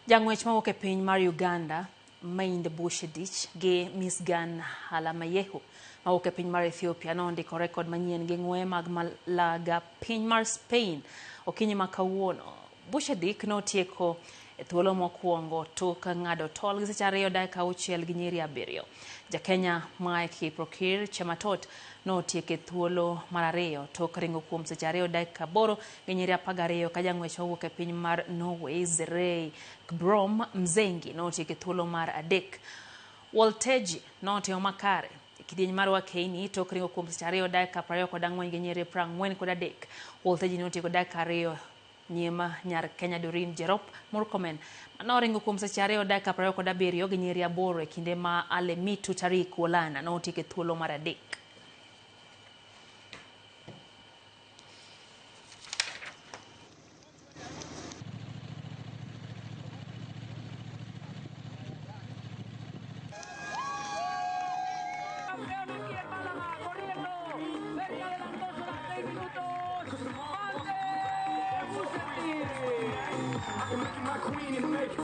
Jang'wech mawuok e piny mar Uganda, Mind Bushetich gi Misgan Alemayehu mawuok e piny mar Ethiopia nondiko rekod manyien gi ng'weye mag Malaga piny mar Spain okinyi ma kawuono. Bushetich notieko e thuolo mokwongo tok ng'ado tol gi seche 2 dakika 6 gi nyiri 7. Jakenya Mike Kiprokir Chematot notieko e thuolo mar 2 tok ringo kuom seche 2 dakika 8 gi nyiri 12 ka jang'wech mawuok e piny mar Norway Zerei Kbrom Mzengi notieko e thuolo mar 3. Walteji notimo makare e kidieny mar Wakeini tok ringo kuom seche 2 dakika 24 gi nyiri 43. Walteji notieko dakika 2 nyima nyar Kenya Doreen Jerop Murkomen manoringo kuom seche 2 dakika 27 gi nyiri 8 e kinde ma Alemitu Tarik Wolana notieko e thuolo mar 3. Cerca de las 2 horas 6 minutos. ¡Mante Busetti!